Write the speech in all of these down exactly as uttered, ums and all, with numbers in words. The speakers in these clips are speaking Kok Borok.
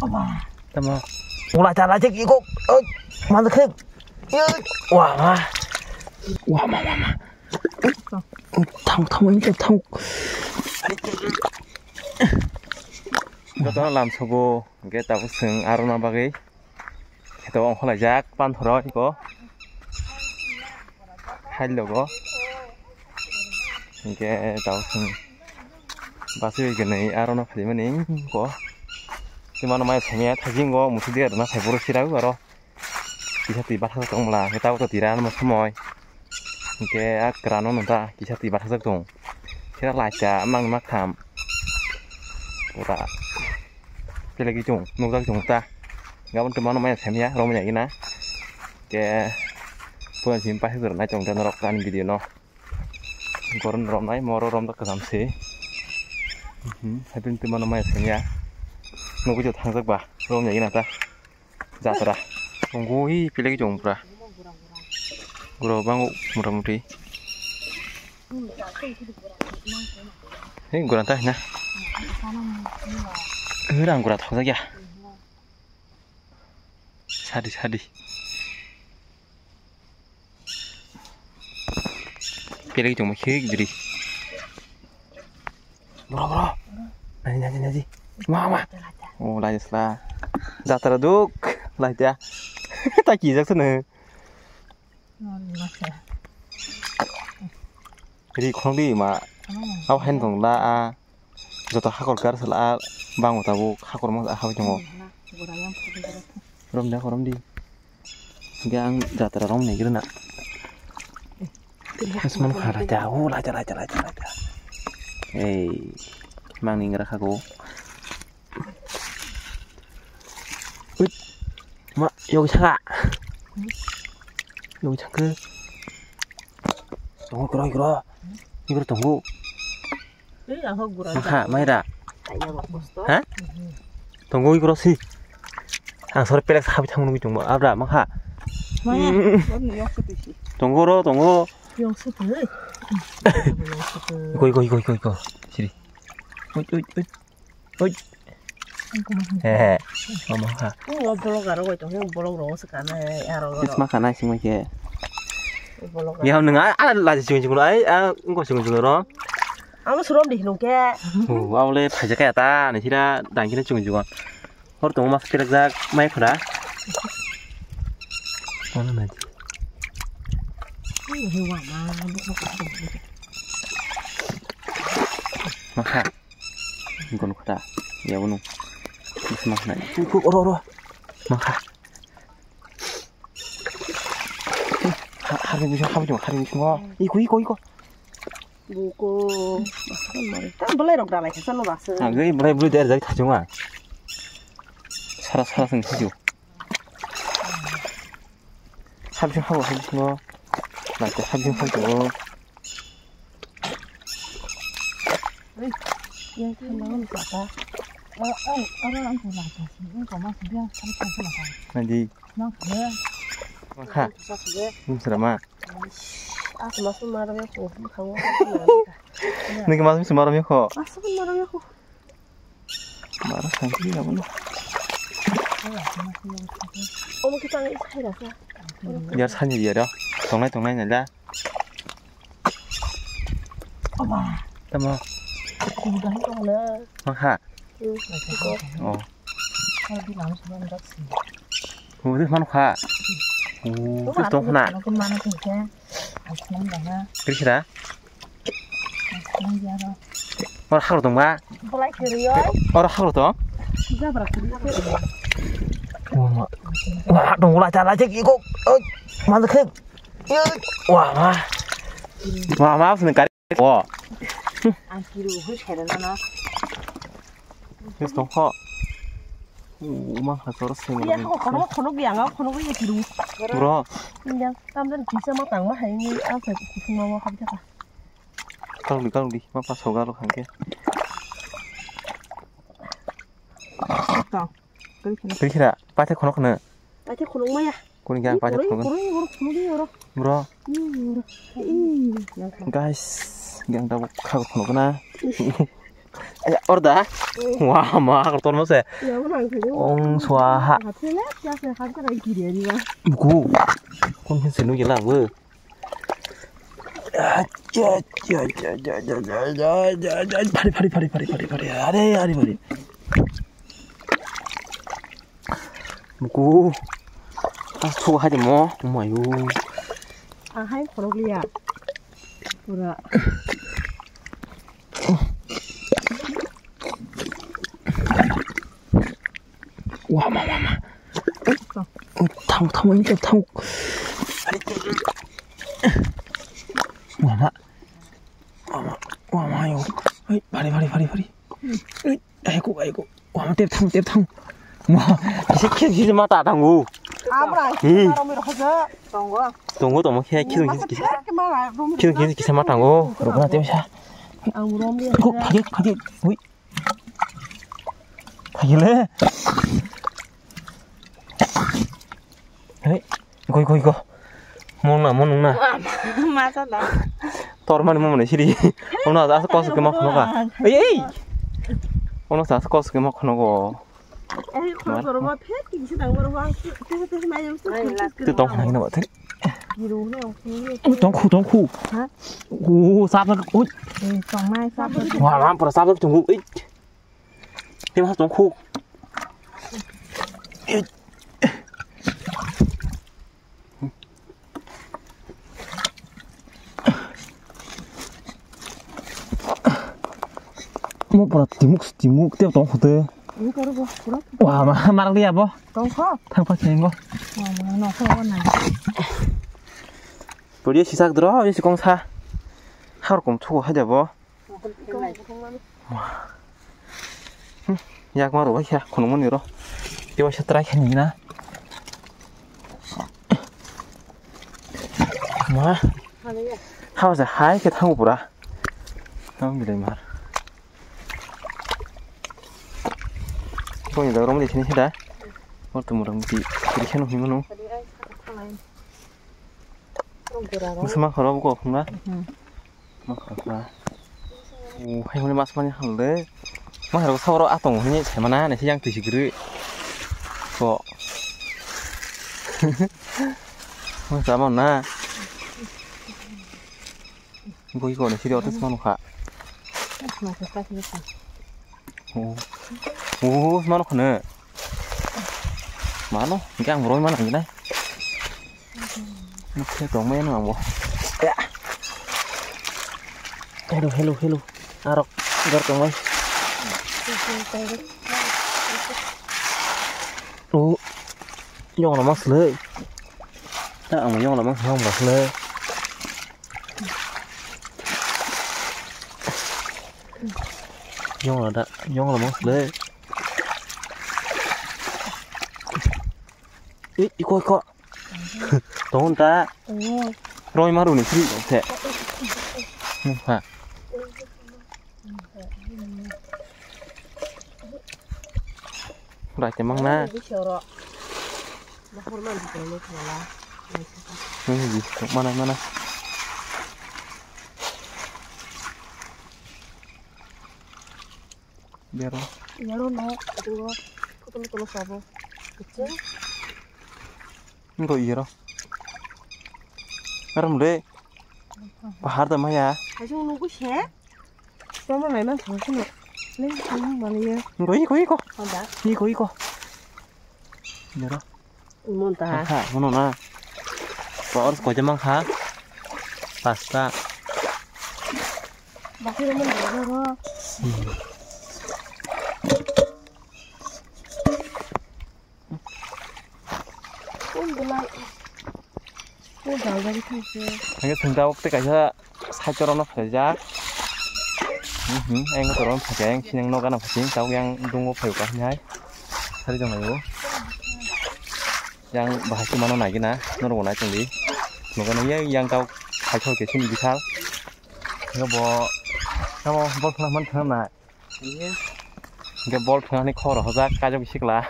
Tamo. Ula chala cek iko. Mana kek. Wah, wah. Wah, wah, wah, wah. Thang, thang, ini thang. Joto lam sobo, hingke tabuk chwng arona bagwi. Kheto ongkhorlaijak panthoro iko. Hai logo. Hingke tabuk chwng basui gwnwi arona phaimani iko. Tei mano mai thangya thajingo musudia rwna phai borok sirao aro. Kisa twi bathajak tong bwla, hwnkhe tabuk to twi rano somoi. Hwnkhe a kwrano nw ta kisa twi bathajak tong. Sira laita mang ma kham. Pura. Pelegi chung, nukjak chung ta. Gabon to mano maya semya, romya ina. Ke pura sim pahi gor nai tong ta norok ani video no. Goron romnai, moro romda kwcham se. Mhm, hapin twi mano maya semya. Nugui jo thangjak ba, romya ina ta. Jatra. Tongo hi pelegi jong pura. Gura bango mota moti. Hei gura ta hina. Hei rang gura thok ya. Sadi sadi. Pelegi jong ma khik jiri. Bro, bro. Naji, naji, naji. Ma, ma. Oh, laji sla. Jatra duk. Laja. Ta kijak sene. Ri khong di ma. Au hen tong la a. Joto hakor gar sala a. Bango tabuk hakor mo a hawi tongo. Rom da, rom di. Hingke ang jatra rong nai gana. Asman kha laja, o laja, laja, laja, laja. Ei, mang ni ngra khago. Ui, ma, yogi saka. Yogi saka. Tongo kro, kro. Kro tongo. Tei ang kok gura. Mangkha, maira. Taiya ba kosto. Ha? Tongo ui kro si. Ang sore pelek sabi thang nungui tongbo. Abra, mangkha. Maya. Tongo ro, tongo. Yong se tei. Koi, koi, koi, koi, koi. Siri. Ui, ui, ui. Oi. Hehe. Mama ha. Ni o bolok aro goi tong, bolok ro se kana aro. Isma kana sing mai ke. Bolok. Ya nang a la sing sing ai a ngo sing sing ro. Amo surom di nung ke. O awle phaja ka ta ni sira dang kine sing sing. Hor tong mas kira jak mai khura. Mana naji. Mangkha. Gon kota. Ya bunu. Mangkha. Iko, iko, iko, iko. Harbi bisa, harbi bisa, harbi bisa. Iko, iko, iko. Buko. Masakan mari. Tam belai rok dalai kasa no baksa. Agoi belai belai der jai thajunga. Sara sara sing thaju. Harbi bisa, harbi bisa. Lai ta harbi bisa. Naidi. Mangkha. Bumsra ma. Niki mas bumsra ma romya kho. Mara santi ya bono. Yar sani ya da. Tongnai tongnai nai da. Tamo. Mangkha. Oh. Hudi mangkha. Oh, terus tong khna. Krisra. Oro hakro tong ba? Oro hakro tong? Wah, dong la chala cek iko. Mana kek? Wah, wah. Wah, wah, sini kari. Oh. Ang kiru hui khairana na. Yes, tong kho. Uma ha soro sing. Ya, khono khono ya, nga khono ya kiru. Bro. Yang tamdan kisa ma tang ma hai ni a sa kusung ma ma khabita ka. Kalung di, kalung di, ma pa soga lo khangke. Tong. Kiri kira, paithe khonok khna. Paithe khonok maya. Kuni kya paithe khonok? Khonok, khonok, khonok, khonok. Bro. Guys, gang tabuk kha khonok na. Orda. Wah, ma, kotor mo se. Ya, mo nang thani. Ong swaha. Hathele, ya se, hathele, kiri, ya, ni, ma. Buku. Kon hin senu gila, bu. Phari, phari, phari, phari, phari, phari. Are, are, phari. Buku. Ah, thu hai de mo. Mayu. Ah, hai khorok liya. Pura. Wah, ma, ma, ma. Thang, thang, ini thang. Wah, ma. Wah, ma. Wah, ma, yo. Hei, phari, phari, phari, phari. Hei, ayo, ayo. Wah, ma, tep thang, tep thang. Wah, kisa, kisa, kisa, ma, ta, thang, o. Amra, hi. Romir, hoja, tongo. Tongo, tongo, khe, kisa, kisa, kisa. Kisa, kisa, kisa, ma, thang, o. Rukna, tep, sa. Ang romir. Ko, phagi, phagi. Ui. Thagile. Hei, goi, goi, go. Mong na, mong na. Ma, ma, sa da. Tor mani mo mani siri. Ono asa kos ke ma khono ka. Ei, ei. Ono asa kos ke ma khono go. Ei, khoro khoro ma phet, tingsi dang boro ma. Te, te, te, ma yam su. Tu tong khana hino ba, te. Tongkhu, tongkhu. Ha? O, sabak, oi. Tongmai, sabak. Wah, ram pura sabak tongkhu. Ei. Tengah tongkhu. Ei. Mo pura timuk, timuk, tep tongkhu te. Ini karo bo, pura. Wah, ma, marak dia bo. Tongkho. Thang pa khengo. Wah, ma, no, kho, na. Pura sisak dro, ini sikong sa. Har kom thuko hai dia bo. Yak ma rwbaikha khunukmani rw. Tei waisa try khaini na. Ma. Hao se hai khe thango pura. Tamo bilai mar. Boni da romdi sini sida. Ortu murang di. Kiri kheno himo no. Musulman khoro buko khumna. Hmm. Ma khoro khumna. O, hai hwnwi mas mani hwnle. Ma khoro saboro atong hwnwi saimana nai yang twi sigri. Ko. Ma sama na. Bui ko ni siri otis manu kha. O. O, manu khane. Mano, hingke ang borok mano hingke nai. Mukhe tongmai ano ang bo. Hello, hello, hello. Arok, gar tongmai. O, yong lama sle. Ta ang yong lama sle, yong lama sle. Yong lada, yong lama sle. Ih, iko, iko. Tongon ta. Roi maru ni sri se. Ha. Rai te mang na. Mana, mana. Bero. Bero no, itu kotol kotol sabo. Kecil. Ngo iyero. Aram de. Pahar da maya. Hajung nunggu se. Mama nai mang thang sini. Ning thang mani ya. Ngo iko iko. Ada. Iko iko. Iyero. Monta. Ha, mono na. Power ko jamang ha. Pasta. Bakiro mon doro. Ang thung tabuk tei kaisa side o rwna phaijak. Mhm, ang kotor rwna phaikha, ang sinang nok gana phaising, tabuk yang dungo phaibo kaham hai. Sari jong naibo. Yang bahai se mano nai gina, norok bo nai tongdi. Nogo nai yang, yang tabuk phaikha khe sini bithal. Bo, tamo bol khna man thang na. Hingke bol thwngani khoro hojak kaijak sikla.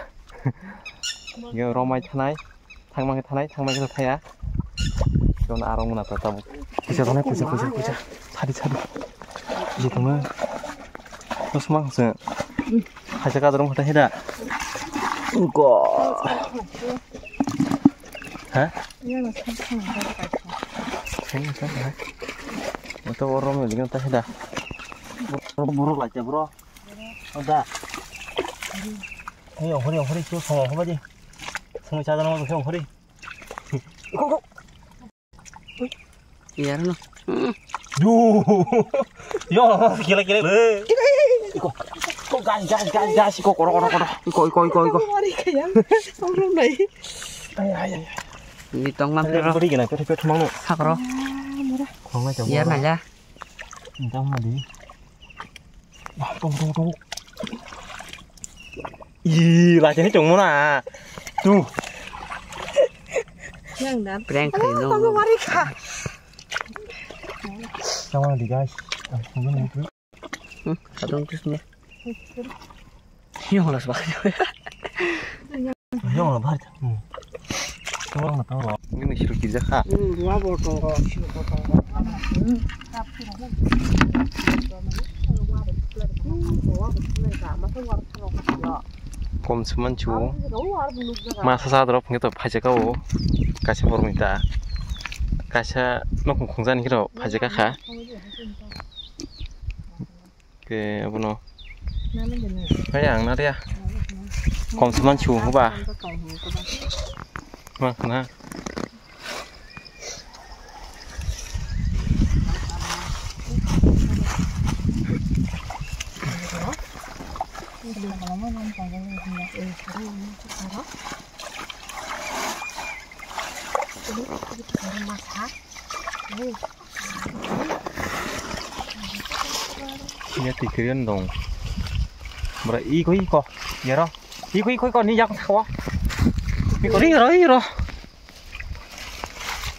Hingke romai thanai, thangma khe thanai, thangma khe thaya. Jono aro mona ta tabuk. Puisa tongnai, puisa, puisa, puisa. Sadi, sadi. Puisa tongnai. Tusma se. Haja kadrong kata heda. Go. Ha? Moto orom ni kata heda. Buru lai te bro. Oda. Hey, ohori, ohori, tu sama apa di? Sama cara nama tu ohori. Go, go. Iyar no. Du. Yo, kila kila. Iko. Ko gas gas gas gas iko koro koro koro. Iko iko iko iko. Mari kaya. Ongro nai. Ay ay ay. Di tong lam pero. Budi kena ko thepet mang. Hakro. Khong nai. Iyar nai la. Entang ma di. Wah, tong, tong, tong. Ih, lachini chongmona. Tu. Yang dan. Prank khaino. Kamu mari kha. Sama di guys. Ah, kamu nanti. Hmm, kadung terus nih. Yang las bah. Yang lah bah. Hmm. Tolong na tolong. Ini suruh kerja kha. Hmm, dua botol. Kom seman chu. Masa sa drop ngeto phajaka o. Kaisa borok ni ta. Kaisa nokong khongjani kiro phajaka kha. Ke abono. Hai ang na dia. Kom seman chu huba. Ma khna. Ya tikirian dong. Bra iko iko. Yaro. Iko iko iko ni jak thawa. Iko ri ro ri ro.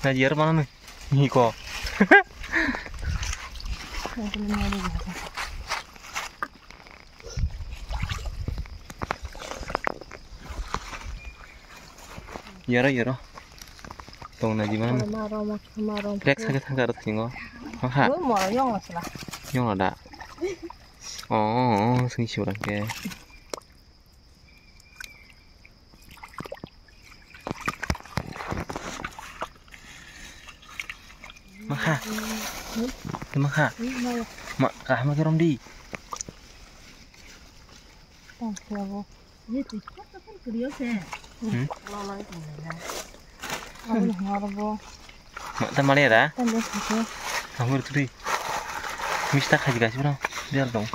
Na yar mana ni? Iko. Yaro yaro. Tong na di mana? Maro maro maro. Trek sake thangka aro thingo. Ha ha. Moro yong la sila. Yong la da. Oh, sing siwrang ke. Makha. Makha. Ma, ah, ma kerom di. Hmm? Ma, ta mane ra? Hamur tu di. Mista khaji gaji bro. Biar dong.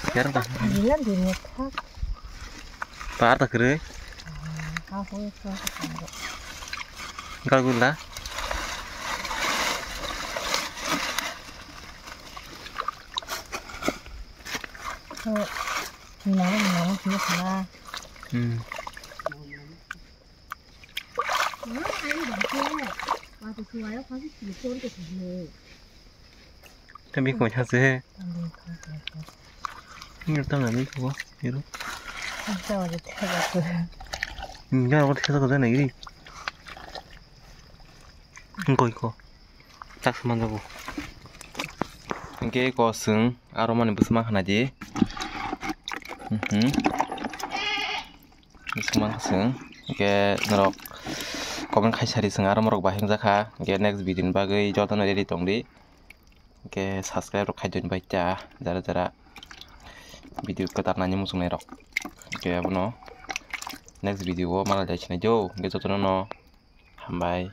Biar dong. Biar dong. Par ta kere. Kau gula. Nang nang sini sana. Hmm. Kami kau cakap. Ini datang lagi kau, biru. Ini jangan kau cakap kau naik ini. Engkau iko. Tak semanjago. Engke ko seng aro mani bwsma khna di. Mhm. Bwsma seng. Engke norok comment khaisari seng aro morok bahai wngjakha. Engke next video ni bagwi jotono ready tongdi. Engke subscribe rok khaidoni bai ta jara jara video kwtal nani muchungnai rok. Engke abono next video o malai sinai jo. Engke jotono no hambai.